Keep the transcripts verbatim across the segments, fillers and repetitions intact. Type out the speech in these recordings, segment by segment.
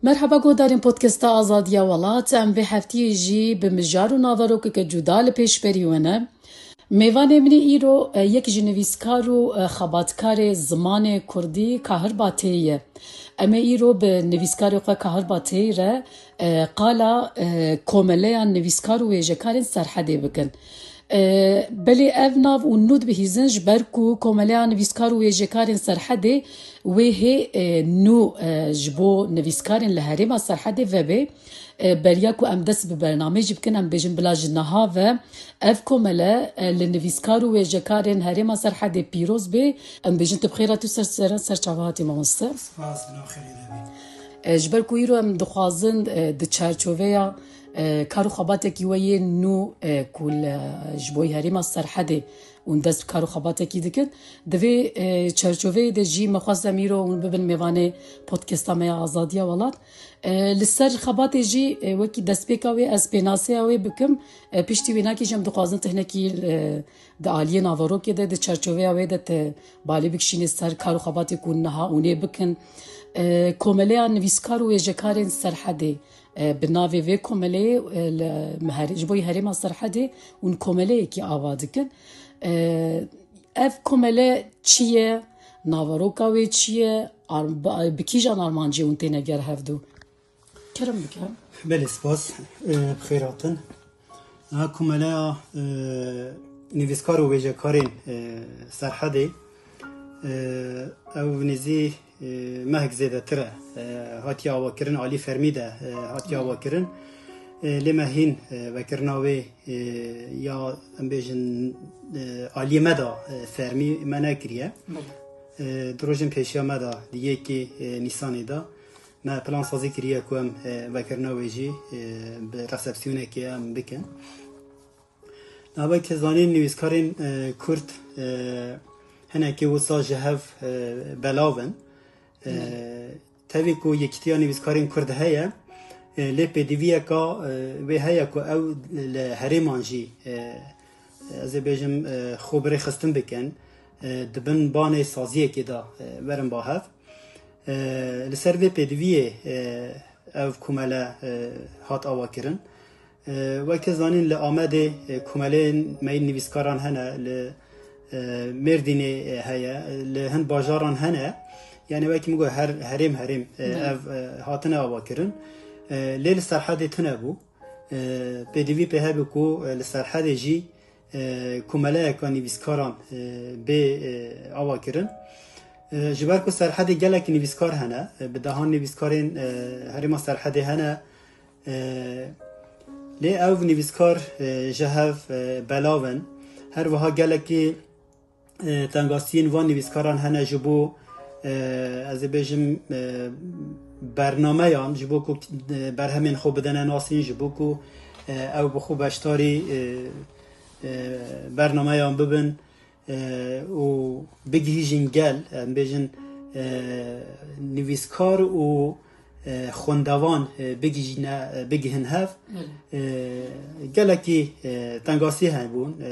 Merheba guhdarên Podcasta Azadiya Welat, em vê heftiyê jî bi mijar û naverokeke cuda li pêşberî we ne. Mêvanê min ê îro, e, yek ji nivîskar û, e, xebatkarê zimanê kurdî Kahir Bateyî ye. Em ê îro bi nivîskarê xwe Kahir Bateyî re, e, qala, e, Komeleya Nivîskar û Wêjekarên Serhedê bikin. E, belê ev nav û nû dibihîzin, ji ber ku Komeleya Nivîskar û Wêjekarên Serhedê wê hê, e, nû, e, ji bo nivîskarên li herêma Serhedê vebe. E, beriya ku em dest bi bernameyê jî bikin, em bêjin bila ji niha ve ev komele, e, li nivîskar û wêjekarên herêma Serhedê pîroz bê. Em bêjin tu bi xêr hatî û ser, ser, serçava hatî mamoste. Spas, bi nav xêrê de bî. E, ji ber ku îro em dixwazin, e, di çarçoveya, e, kar û xebatekî we yê nû, e, ku li, ji bo herêma Serhedê hûn dest bi kar û xebatekî dikin, di vê, e, çarçoveyê de jî me xwest em îro hûn bibin mêvanê podcasta me ya Azadiya Welat. E, li ser xebatê jî, e, wekî destpêka wê ez pênaseya wê bikim. E, piştî wênakî jî em dixwazin tehnekî, e, di aliyê naverokê de, di çarçoveya wê de te balê bikişînê ser kar û xebatê ku niha hûn ê bikin. E, Komeleya Nivîskar û Wêjekarên Serhedê, e, bi navê vê komeleyê, e, li, her-, ji bo herêma Serhedê hûn komeleyekî ava dikin. E, ev komele çi ye? Naveroka wê çi ye? Ar-, bi, bi kîjan armancê hûn têne ger hevdu? Kerem bike. Belê, spas. E, bi xêr hatin. Niha Komeleya, e, Nivîskar û Wêjekarên, e, Serhedê, e, ew nêzî, e, mehek zêdetir e, e, hatiye avakirin, alî fermî de, e, hatiye avakirin. E, lê me hîn, e, vekirina wê, e, ya em bêjin, e, aliyê me de, e, fermî me nekiriye. Belê. E, di rojên pêşiya me de, di yekê, e, Nîsanê de, me plan sazî kiriye ku em, e, vekirina wê jî, e, bi resepsiyonekê em bikin. Niha weke zanîn nivîskarên, e, Kurd, e, hinekê wisa ji hev, e, belav in. E, tevî ku Yekîtiya Nivîskarên Kurd heye, e, lê pêdiviyeka, e, wê heye ku ew li herêman jî, e, ez ê bêjim, e, xwe bi rêxistin bikin, e, di bin banê saziyekê de, e, werin ba hev. E, li ser vê pêdiviyê, e, ev komele, e, hat avakirin. E, weke zanîn li Amedê, e, komeleyên me yên nivîskaran hene, li, e, Mêrdînê, e, heye, li hin bajaran hene. Yani wekî min got her herêm herêm, e, ev, e, hatine avakirin. E, lê li Serhedê tune bû. E, pêdivî pê hebû ku, e, li Serhedê jî e, komeleyeka nivîskaran, e, bê, e, avakirin. E, ji ber ku Serhedê gelek nivîskar hene, e, bi dehan nivîskarên, e, herêma Serhedê hene, e, lê ew nivîskar, e, ji hev, e, belav in. Her wiha gelekî, e, tengasiyên van nivîskaran hene ji bo, e, ez ê bêjim, e, bernameyan, ji bo ku, e, berhemên xwe bidene nasîn, ji bo ku, e, ew bi xwe beşdarî, e, e, bernameyan bibin, e, û bigihîjin gel, em bêjin, e, nivîskar û, e, xwendevan, e, bigihîne, e, bigihin hev. Belê. E, gelekî, e, tengasî hebûn, e,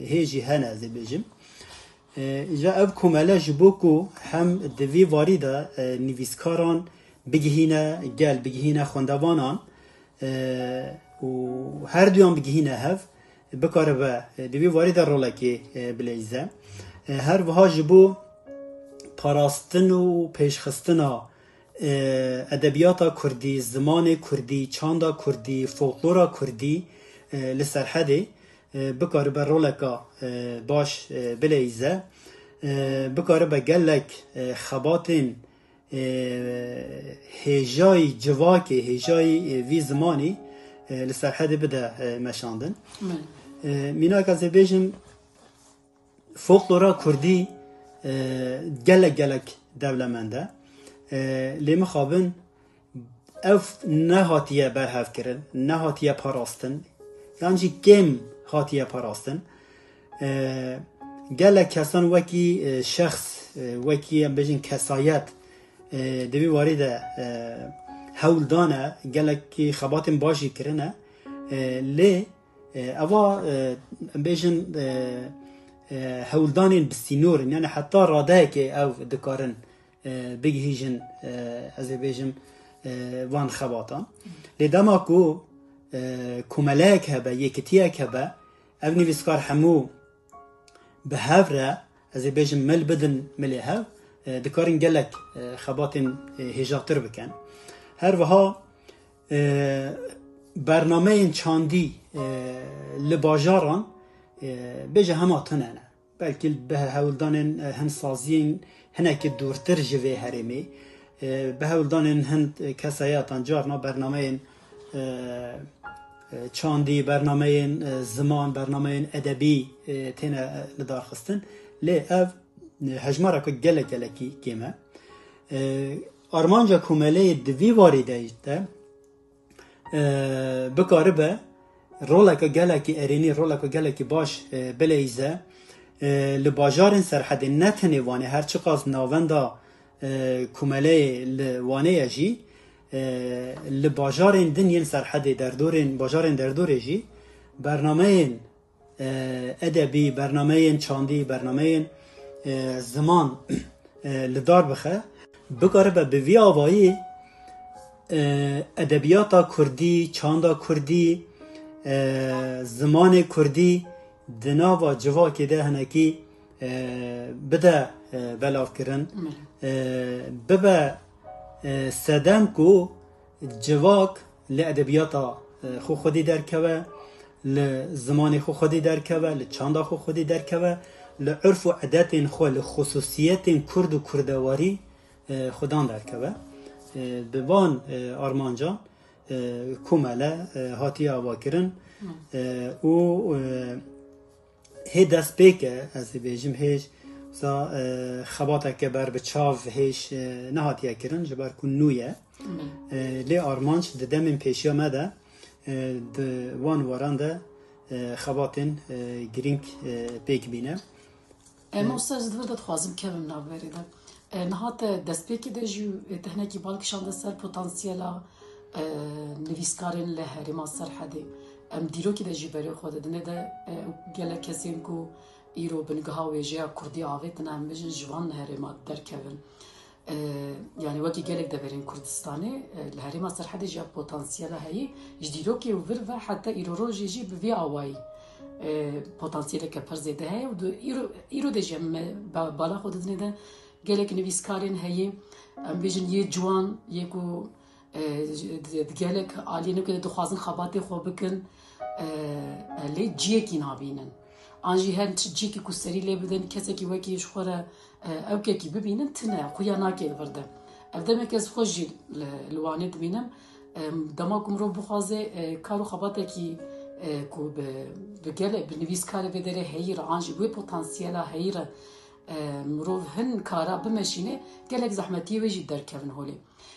hê jî hene, ez ê bêjim. E, îja ev komele ji bo ku hem di vî warî de, e, nivîskaran bigihîne gel, bigihîne xwendevanan, e, û her duyan bigihîne hev, bikaribe, e, di vî warî de rolekê, e, bileyze. E, her wiha ji bo parastin û pêşxistina, e, edebiyata kurdî, zimanê kurdî, çanda kurdî, folklora kurdî, e, li Serhedê, e, bikaribe roleka, e, baş, e, bileyze, e, bikaribe gelek, e, xebatên, e, hêjayî civakê, hêjayî, e, vî zimanî, e, li Serhedê bide, e, meşandin. Belê. E, mînak ez ê bêjim, folklora kurdî, e, gelek gelek dewlemend e. E, lê mixabin ev nehatiye berhevkirin, nehatiye parastin, yan jî kêm hatiye parastin. E, gelek kesan wekî, e, şexs, e, wekî em bêjin kesayet, e, di vî warî de, e, hewl dane, gelekî xebatên baş jî kirine. E, lê, e, eva, e, em bêjin, e, e, hewldanên bi sînor in, yani heta radeyekê ew dikarin, e, bigihîjin, e, ez ê bêjim, e, van xebatan. Lê dema ku, e, komeleyek hebe, yekitiyek hebe, ev nivîskar hemû bi hev re, ez ê bêjim, mil bidin milê hev, e, dikarin gelek, e, xebatên, e, hêjatir bikin. Her wiha, e, bernameyên çandî, e, li bajaran, e, bêje hema tune ne. Belkî bi hewldanên, e, hin saziyên hinekî dûrtir ji vê herêmê, e, bi hewldanên hin, e, kesayatan carna bernameyên, e, e, çandî, bernameyên, e, ziman, bernameyên edebî, e, têne, e, lidarxistin. Lê ev, e, hejmareke gelek gelekî kêm e. E, armanca komeleyê di vî warî de, e, bikaribe roleke gelekî erênî, roleke gelekî baş, e, bileyze, e, li bajarên Serhedê, ne tenê Wanê, her çiqas navenda, e, komeleyê li Wanê ye jî, e, li bajarên din yên Serhedê, derdorên, bajarên derdorê jî bernameyên, e, edebî, bernameyên çandî, bernameyên, e, ziman, e, li dar bixe, bikaribe bi vî avayî, e, edebiyata kurdî, çanda kurdî, e, zimanê kurdî di nava civakê de hinekî, e, bide, e, belavkirin, e, bibe, e, sedem ku civak li edebiyata, e, xwe xwedî derkeve, li zimanê xwe xwedî derkeve, li çanda xwe xwedî derkeve, li urf û edetên xwe, li xusûsiyetên kurd û kurdewarî, e, xwedan derkeve. E, bi van, e, armancan, e, komele, e, hatiye avakirin, e, û, e, hê destpêk e, ez ê bêjim, hêj, wisa, e, xebateke ber bi çav hêj, e, nehatiye kirin, ji ber ku nû ye. E, lê armanc di demên pêşiya me de, e, di wan waran de, e, xebatên, e, girîng, e, pêk bîne. E, mamoste, ez di vir de dixwazim kevim navberê de. E, niha te destpêkê de jî, e, te hinekî bal kişande ser potansiyela, e, nivîskarên li herêma Serhedê. Em dîrokê de jî berê xwe didinê de, e, gelek kesên ku îro bingeha wêjeya kurdî avêtine, em bêjin ji van herêma derkevin. E, yanî wekî gelek deverên Kurdistanê, e, li herêma Serhedê jî ev potansiyela heyî, ji dîrokê û vir ve heta îro rojê jî bi vî awayî, e, potansiyeleke pir zêde heye û di îro, îro de jî em, e, ba-, bala xwe didinê de gelek nivîskarên heyî, em bêjin yê ciwan, yê ku, e, di, di gelek aliyên wekî de dixwazin xebatê xwe bikin, e, e, lê ciyekî nabînin. An jî her çi ciyekî ku serî lê bidin, kesekî wekî ji xwe re, e, ewkekî bibînin, tune, xuya nake li vir de. Ev demek ez xwe jî li, li Wanê dibînim. E, dema ku mirov bixwaze, e, kar û xebatekî, e, ku bi, bi gele-, bi nivîskarê vê derê heyî re, an jî wê potansiyela heyî re, e, mirov hin kara bimeşîne, gelek zehmetiyê wê jî derkevin holê.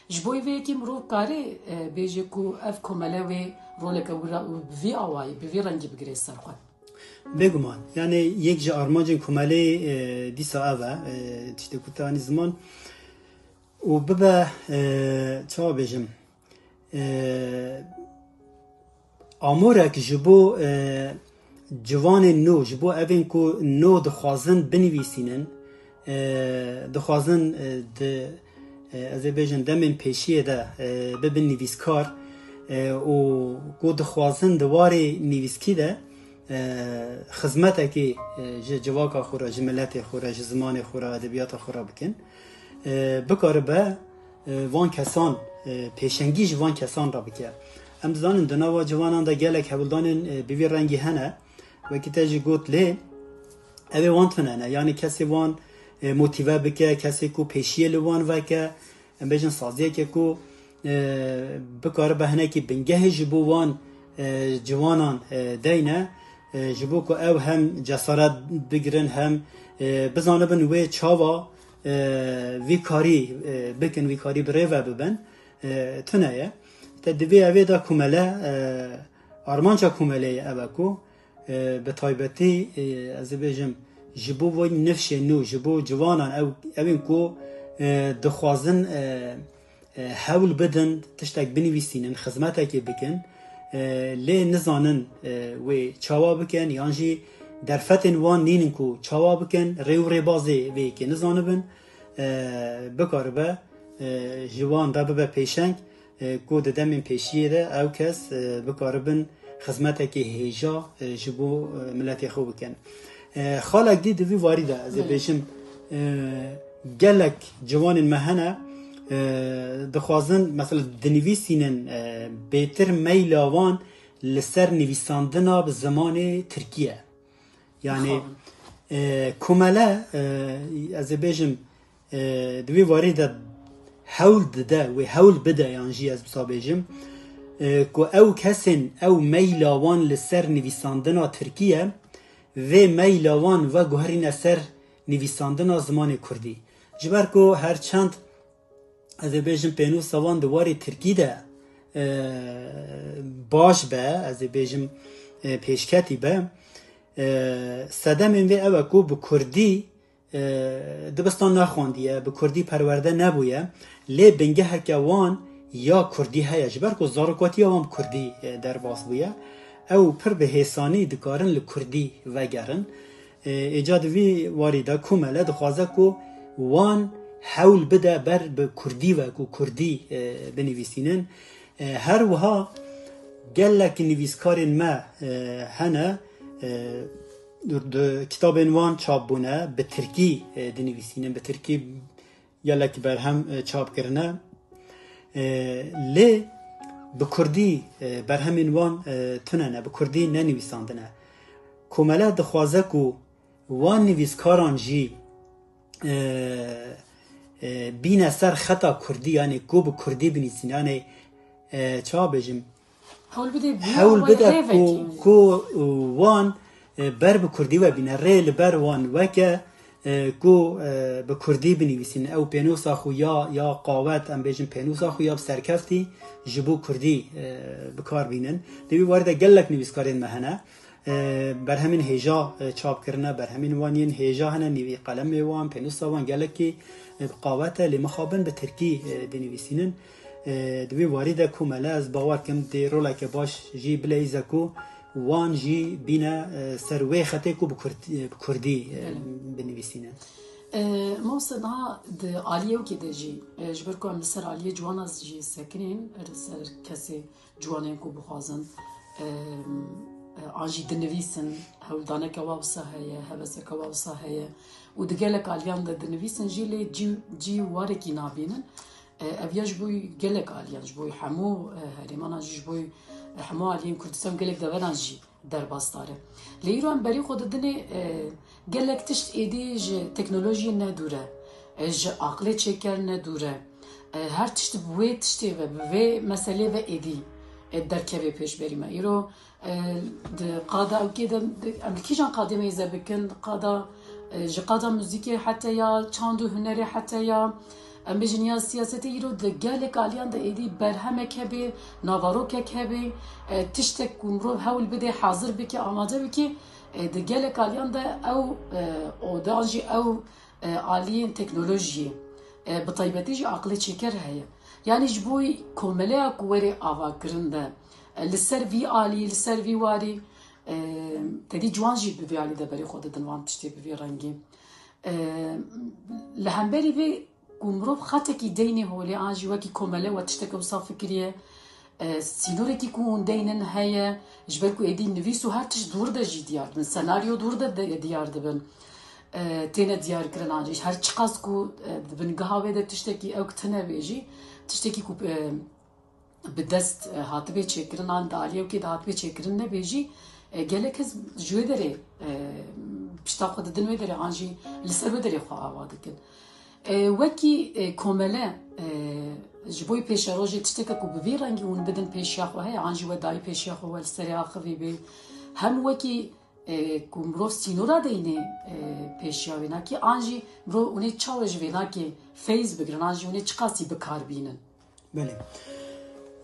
Ji bo vê yekê mirov kare, e, bêje ku ev komele wê roleke wira û bi vî awayî, bi vî rengî bigire ser xwe. Bêguman. Yani yek ji armancên komelê, e, dîsa ev e, e, tiştê ku te anî ziman û bibe, e, çawa bêjim, e, amorek ji bo, e, ciwanên nû, ji bo evên ku nû dixwazin binivîsînin, e, dixwazin, e, di, e, ez ê bêjim demên pêşiyê de, e, bibin nivîskar, e, û ku dixwazin di warê nivîskî de, e, xizmetekê, e, ji civaka xwe re, ji miletê xwe re, ji zimanê xwe re, edebiyata xwe re bikin. E, bikaribe, e, van kesan, e, pêşengî ji van kesan re bike. Em dizanin di nava ciwanan de gelek hewldanên, e, bi vî rengî hene. Wekî te jî got lê ew ê wan tune ne. Yanî kesê wan, e, motîve bike, kesê ku pêşiyê li wan veke, em bêjin saziyeke ku, e, bikaribe hinekî bingehê ji bo wan, e, ciwanan, e, deyne, e, ji bo ku ew hem cesaret bigirin hem, e, bizanibin wê çawa, e, vî karî, e, bikin, vî karî bi rê ve bibin, e, tune ye. Te di vê evê de komele, e, armanca komeleyê ev e ku, e, bi taybetî, e, ez ê bêjim, ji bo vê nifşê nû, ji bo ciwanan ew, ew ên ku, e, dixwazin, e, e, hewl bidin, tiştek binivîsînin, xizmetekê bikin, e, lê nizanin, e, wê çawa bikin, yan jî derfetên wan nînin ku çawa bikin, rê û rêbazê vê yekê nizanibin, e, bikaribe, e, ji wan re bibe pêşeng, e, ku di demên pêşiyê de ew kes, e, bikaribin xizmetekî hêja, e, ji bo, e, miletê xwe bikin. E, xalek dî di vî warî de ez ê Belê. bêjim, e, gelek ciwanên me hene, e, dixwazin, mesela dinivîsînin, e, bêtir meyla wan li ser nivîsandina bi zimanê tirkî ye. Yani, Xwe. e, komele, e, ez ê bêjim, e, di vî warî de hewl dide, wê hewl bide yan jî ez wisa bêjim, e, ku ew kesên, ew meyla wan li ser nivîsandina tirkî ye, vê meyla wan veguherîne ser nivîsandina zimanê kurdî. Ji ber ku her çend, ez ê bêjim, pênûsa wan di warê tirkî de, e, baş be, ez ê bêjim, e, pêşketî be, e, sedemên vê ew e ku bi kurdî, e, dibistan nexwendiye, bi kurdî perwerde nebûye, lê bingeheke wan ya kurdî heye, ji ber ku zarokatiya wan bi kurdî, e, derbas bûye, ew pir bi hêsanî dikarin li kurdî vegerin. E, êca di vî warî de komele dixwaze ku wan hewl bide ber bi kurdî ve ku kurdî, e, binivîsînin. E, her wiha gelek nivîskarên me, e, hene, e, di kitabên wan çap bûne, bi tirkî, e, dinivîsînin, bi tirkî gelek berhem, e, çap kirine. E, lê bi kurdî, e, berhemên wan, e, tune ne, bi kurdî nenivîsandine. Komele dixwaze ku wan nivîskaran jî, e, e, bîne ser xeta kurdî, yani ku bi kurdî binivîsîne, yani, e, çawa bêjim, Hewl bide, hewl bide ku, ku wan, e, ber bi kurdî ve bîne, rê li ber wan weke, e, ku, e, bi kurdî binivîsîn. Ew pênûsa xwe ya, ya qawet, em bêjin pênûsa xwe ya bi serkeftî ji bo kurdî, e, bi kar bînin. Di vî warî de gelek nivîskarên me hene. E, berhemên hêja, e, çap kirine, berhemên wan yên hêja hene, nîvî qelemê wan, pênûsa wan gelekî, e, bi qawet e, lê mixabin bi tirkî, e, dinivîsînin. E, di vî warî de komele ez bawer kim dê roleke baş jî bileyze ku wan jî bîne, e, ser wê xetê ku bi kurd-, e, bi kurdî, e, Belê. binivîsîne. E, Mawse, niha di aliyê wekî de jî, e, ji ber ku em li ser aliyê ciwana jî sekinîn, li ser kesê ciwanên ku bixwazin, e, e, an jî dinivîsin, hewldaneke wa wisa heye, heveseke wa wisa heye û di gelek aliyan de dinivîsin jî, lê cî, cî warekî nabînin. E, ev ya ji bo gelek aliyan, ji bo hemû, e, herêman an jî ji bo, e, hemû aliyên Kurdistan, gelek deveran jî derbasdar e. Lê îro em berî xwe didinê, e, gelek tişt êdî ji teknolojiyê ne dûr e, e, ji aqilê çêker ne dûr e. E, her tişt bi wê tiştê ve, bi vê meselê ve êdî, e, derkevê pêşberî me. Îro E, di qada ewkê de, di, em li kîjan qadê mêze bikin, qada, e, ji qada muzîkê hete ya çand û hunerê hete ya, em bêjin ya siyasetê, îro di gelek aliyan de êdî berhemek hebe, navarokek hebe, e, tiştek ku mirov hewl bide, hazir bike, amade bike, e, di gelek aliyan de ew, e, odan jî ew e, aliyên teknolojiyê, e, bi taybetî jî aqilê çêker heye. Yanî ji bo komeleya ku were avakirin de, e, li ser vî alî, li ser vî warî, e, tedî ciwan jî bi vî alî de berê xwe didin van tiştê bi vî rengî. E, li hemberî vê ku mirov xetekî deynê holê an jî wekî komele we tişteke wisa fikiriye, e, sînorekî ku hûn deynin heye, ji ber ku êdî nivîs û her tişt dûr de jî diyar dibin, senaryo dûr de, de diyar dibin. E, têne diyar kirin an jî her çiqas ku, e, di bingeha wê de tiştekî ew tune bê jî, tiştekî ku, e, bi dest, e, hatibê çêkirin an di aliyê wekî de hatibê çêkirin nebê jî, e, gelek kes ji wê derê, e, pişta xwe didin wê derê an jî li ser wê derê xwe ava dikin. E, wekî, e, komele, e, ji bo pêşerojê tişteke ku bi vî rengî hûn bidin pêşiya xwe heye, an jî we dayî pêşiya xwe we li serê axivî bê. Hem wekî, e, ku mirov sînora deynê, e, pêşiya wênakî, an jî mirov hûnê çawe ji vênakê feyz bigirin, an jî hûnê çiqasî bi kar bînin. Belê.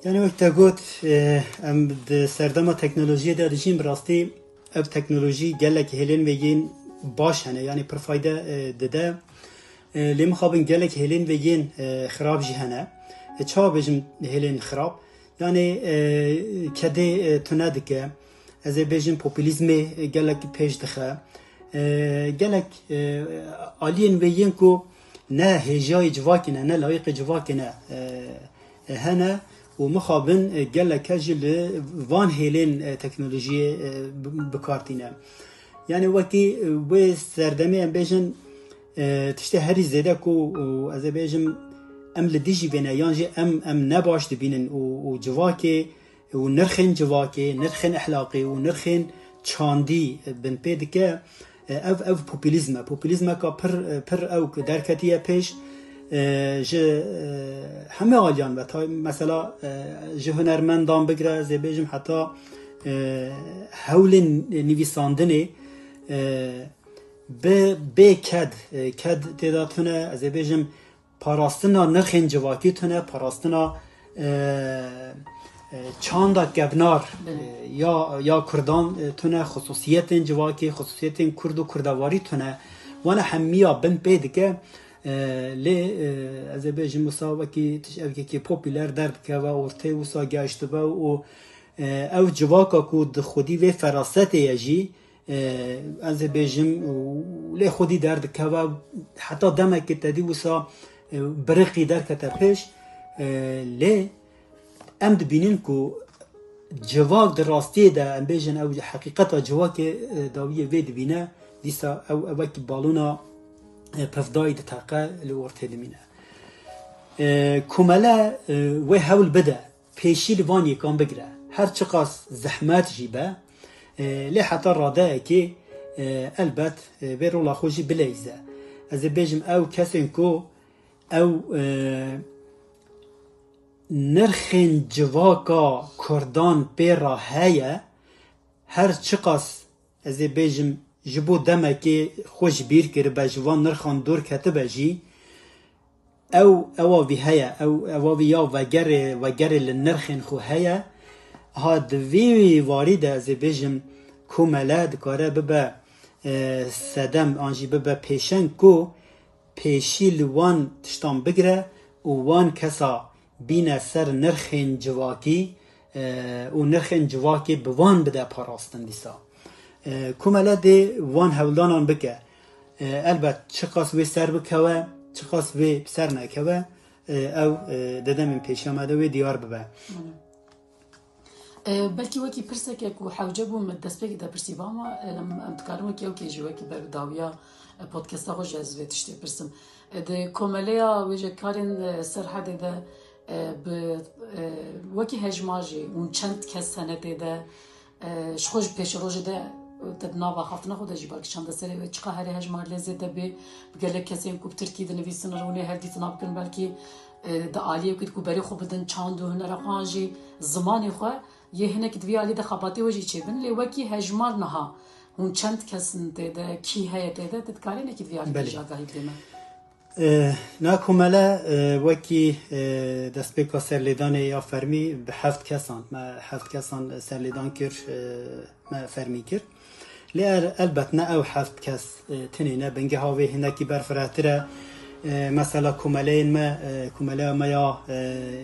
Yani wek te got, e, em di serdema teknolojiyê de dijîn, bi rastî ev teknolojî gelek hêlên ve yên baş hene, yani pir fayde, e, dide. E, lê mixabin gelek hêlên ve yên, e, xirab jî hene. E, çawa bêjim hêlên xirab? Yani, e, kedê, e, tune dike. Ez ê bêjim populîzmê, e, gelek pêş dixe. E, gelek, e, aliyên wê yên ku ne hêjayê civakê ne, ne layiqê civakê ne, e, e, hene û mixabin, e, gelek kes jî li van hêlên, e, teknolojiyê, e, bi-, bi kar tîne. Yanî wekî, e, wê serdemê em bêjin, e, tiştê herî zêde ku, û ez ê bêjim, em li dijî vê ne, yan jî em, em ne baş dibînin û, û civakê û nirxên civakê, nirxên ehlaqê û nirxên çandî bin pê dike, e, ev, ev populîzm e. Populîzmeka pir, e, pir ew ku derketiye pêş, e, ji, e, heme aliyan ve, tay-, mesela, e, ji hunermendan bigire, ez ê bêjim heta, e, hewlên nivîsandinê, e, bi, bê ked, e, ked tê de tune, ez ê bêjim parastina nirxên civakî tune, parastina, e, e, çanda kevnar, Belê. e, ya, ya Kurdan, e, tune, xusûsiyetên civakî, xusûsiyetên Kurd û Kurdewarî tune. Wana hemiya bin pê dike, e, lê, e, ez ê bêjim wisa wekî tiş-, evkekî popûler derdikeve ortê, wisa geştibe û, e, ev civaka ku di xwedî vê ferasetê ye jî, e, ez ê bêjim, û lê xwedî derdikeve, heta demekê te dî wisa, e, biriqî derkete pêş, e, lê em dibînin ku civak di rastiyê de, em bêjin ew heqîqeta civakê, e, dawiyê vê dibîne, dîsa ew, ew wekî balona, e, pevdayî diteqe, li ortê dimîne. E, komele, e, wê hewl bide, pêşî li van yekan bigire. Her çiqas zehmet jî be, e, lê heta radeyekê, e, elbet, e, vê rola xwe jî bileyze. Ez ê bêjim ew kesên ku ew, e, nirxên civaka Kurdan pê re heye, her çiqas ez ê bêjim ji bo demekê xwe ji bîr kiribe, ji van nirxan dûr ketibe jî, ew, ewa vî heye, ew, ewa vî ya vegerê, vegerê li nirxên xwe heye. Ha di vî warî de ez ê bêjim komele dikare bibe, e, sedem an jî bibe pêşeng ku pêşî li wan tiştan bigire û wan kesa bîne ser nirxên civakî, e, û nirxên civakê bi wan bide parastin dîsa. E, komele dê wan hewldanan bike. E, elbet çiqas wê ser bikewe, çiqas wê ser nekeve, e, ew, e, di demên pêşiya me de wê diyar bibe. E, belkî wekî pirseke ku hewce bû min destpêkê de pirsî ba, ama, e, em, em dikarin wekî ew kê jî wekî ber bi dawiya, e, podcasta xwe jî ez vê tiştê pirsim. E, di komeleya wêjekarên, e, Serhedê de, e, bi, e, wekî hejmar jî hûn çend kes hene tê de, e, ji xwe ji pêşerojê de, e, te di nava axaftina xwe de jî belkî çandeserê wê çiqa herê hejmar lê zêde bê, bi gelek kesên ku bi tirkî dinivîsin rûnê hevdîtina bikin belkî, e, di aliyê ku berê xwe bidin çand û hunera xwe an jî zimanê xwe yê hinek di vî alî de xebatê we jî çêbin, lê wekî hejmar niha hûn çend kes in tê de, kî heye tê de, tu dikarî hinekî di vî alî de Belê. jî agahî bidê me? E, na komele, e, wekî, e, destpêka serlêdanê ya fermî bi heft kesan, me heft kesan serlêdan kir, e, me fermî kir. Lê er-, elbet ne ew heft kes, e, tenê ne, bingeha wê hinekî berfirehtir e. E, mesela komeleyên me, e, komeleya me ya, e,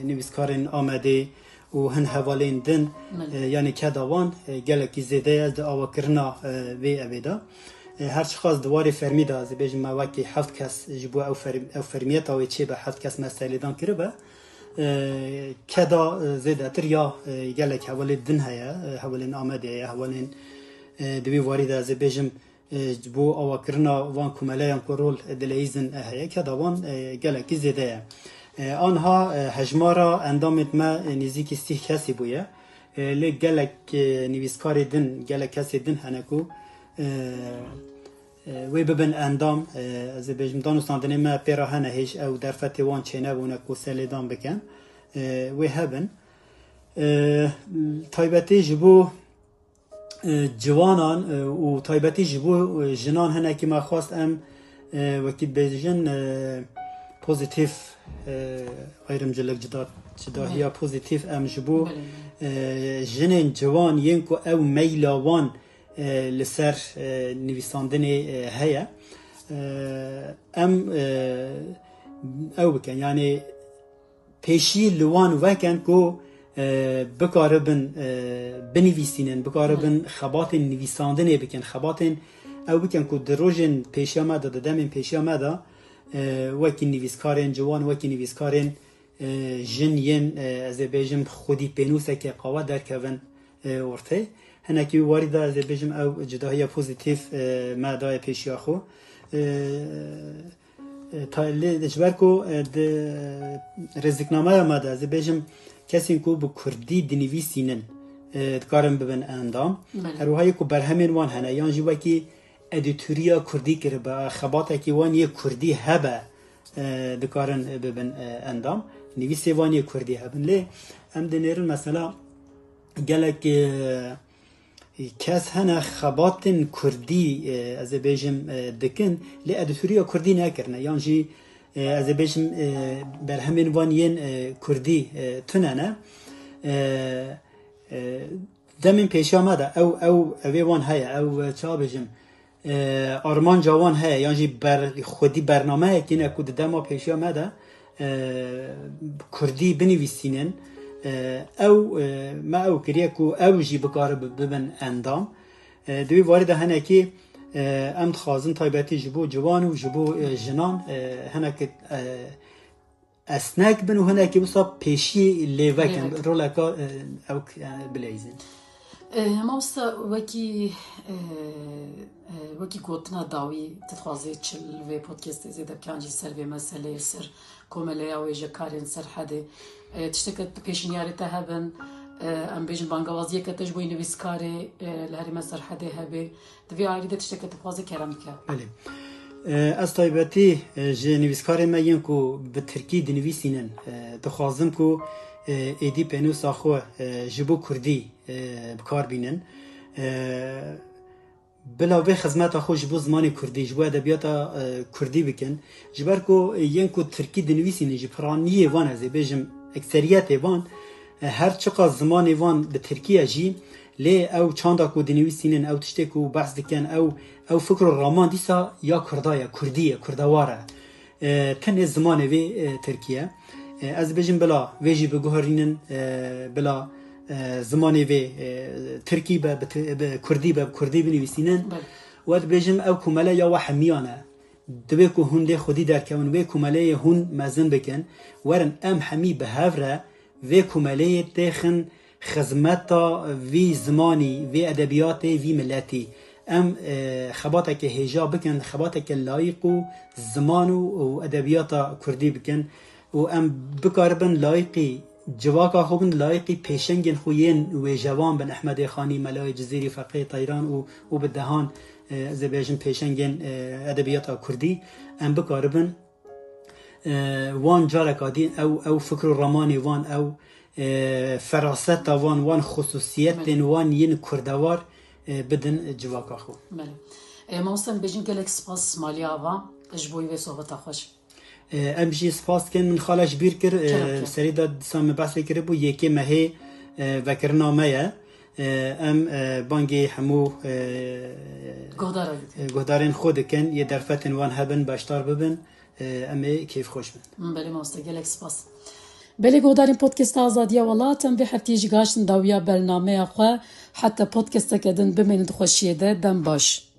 nivîskarên Amedê û hin hevalên din, Min. e, yanî keda wan, e, gelekî zêde ye di awakirina, e, vê evê de. E, her çiqas di warê fermî de, ez ê bêjim me wekî heft kes ji bo ew ferm-, ew fermiyeta wê çêbe, heft kes me serlêdan kiribe. E, keda, e, zêdetir ya, e, gelek hevalê din heye, e, hevalên Amedê heye, hevalên, e, di vî warî de ez ê bêjim, e, ji bo awakirina van komeleyan ku rol, e, dileyîzin, e, heye, keda wan, e, gelekî zêde ye. E, anha, e, hejmara endamên me, e, nêzîkî sîh kesî bûye. E, lê gelek, e, nivîskarê din, gelek kesê din hene ku, e, e, wê bibin endam, e, ez ê bêjim, danûstandinê me pê re hene, hêj ew derfetê wan çênebûne ku serlêdan bikin. E, wê hebin. E, taybetî ji bo, e, ciwanan, e, û taybetî ji bo, e, jinan hinekî me xwest em, e, wekî dibêjin, e, pozîtîf, e, ayrımcılık, cida, cidahiya Hı. pozîtîf em ji bo, Belê. e, jinên ciwan yên ku ew meyla wan e, li ser, e, nivîsandinê, e, heye. E, em, e, ew bikin, yanî pêşî li wan vekin ku, e, bikaribin, e, binivîsînin, bikaribin Hı. xebatên nivîsandinê bikin, xebatên ew bikin ku di rojên pêşiya me de, di demên pêşiya me de, e, wekî nivîskarên ciwan, wekî nivîskarên e, jin yên, e, ez ê bêjim xwedî pênûseke qawa derkevin, e, ortê. Hinekî wî warî de ez ê bêjim ew cudahiya pozîtîf, e, me daye pêşiya xwe. E, e, ta-, lê ji ber ku, e, di rêziknameya me de ez ê bêjim kesên ku bi kurdî dinivîsînin, e, dikarin bibin endam. Belê. Her wiha yê ku berhemên wan hene yan jî wekî edîtoriya kurdî kiribe, xebatekî wan yê kurdî hebe, e, dikarin bibin, e, endam. Nivîsê wan yê kurdî hebin. Lê em dinêrin mesela gelek, e, kes hene xebatên kurdî, e, ez ê bêjim, e, dikin, lê edîtoriya kurdî nekirine. Yan jî, e, ez ê bêjim, e, berhemên wan yên, e, kurdî, e, tune ne. E, e, Demên pêşiya me de ew, ew, evê wan heye, ew, e, çawa bêjim, e, armanca wan heye, yan jî ber-, xwedî bernameyekî ne ku di dema pêşiya me de, e, kurdî binivîsînin. E, ew, e, me ew kiriye ku ew jî bikare bi-, bibin endam. E, di wî warî de hinekî, e, em dixwazin taybetî ji bo ciwan û ji bo, e, jinan, e, hinekî, e, esnek bin û hinekî wisa pêşî lê vekin, lê vekin. Roleka, e, ew, e, bileyzin. E, mamosta, wekî, e, e, wekî gotina dawî, tu dixwazî çi li vê podcastê zêde bikî, yan jî ser vê meseleyê, ser komeleya wêjekarên Serhedê, e, tişteke tu pêşniyarê te hebin, e, em bêjin bangawaziyeke te ji bo nivîskarê, e, li herêma Serhedê hebe, di vê aîrî de tişteke tu dixwazî kerem bike. Belê. E, ez taybetî, e, ji nivîskarê me yên ku bi tirkî dinivîsînin, e, dixwazim ku, e, êdî pênûsa xwe, e, ji bo kurdî, e, bi kar bînin. E, bila vê xizmeta xwe ji bo zimanê kurdî, ji bo edebiyata, e, kurdî bikin. Ji ber ku, e, yên ku tirkî dinivîsînin ji piraniyê van, ez ê bêjim ekseriyetê van, e, her çiqas zimanê van bi tirkî ye jî, lê ew çanda ku dinivîsînin, ew tiştê ku behs dikin, ew, ew fikr û raman dîsa ya kurda ye, kurdî ye, kurdewar e. E, tenê zimanê vê, e, tirkî ye. E, ez bêjim bila vê jî biguherînin, e, bila, e, zimanê vê, e, tirkî be, bi ti-, bi kurdî be, bi kurdî binivîsînin. Belê. We dibêjim ew komele ya we hemiyan e. Divê ku hûn lê xwedî derkevin, wê komeleyê hûn mezin bikin. Werin em hemî bi hev re vê komeleyê têxin xizmeta vî zimanî, vê edebiyatê, vî miletî. Em, e, xebateke hêja bikin, xebateke layîq û ziman û, û edebiyata kurdî bikin û em bikaribin layîqî civaka xwe bin, layîqî pêşengên xwe yên wêjewan bin, Ehmedê Xanî, Melayê Cizîrî, Feqê Teyran û, û bi dehan, e, ez ê bêjim pêşengên, e, edebiyata kurdî. Em bikaribin e, wan careka din ew, ew fikr û ramanê wan, ew, e, feraseta wan, wan xusûsiyetên wan yên kurdewar, e, bidin civaka xwe. Belê. E, mamoste, em bêjin gelek spas Maliye Ava ji bo wê sohbeta xweş. E, em jî spas dikin, min xala ji bîr kir, e, Kerem, kerem. Serî de disa me behsê kiribû, yekê mehê, e, vekirina me ye. E, em, e, bangê hemû, e, Guhdaran dikin. E, guhdarên xwe dikin, yê derfetên wan hebin, beşdar bibin. E, em ê kêfxweş bin. Belê mamoste, gelek spas. Belê guhdarên Podcasta Azadiya Welat, em vê heftiyê jî gihiştin dawiya bernameya xwe. Heta podcasteke din bimînin di xweşiyê de. Dem baş.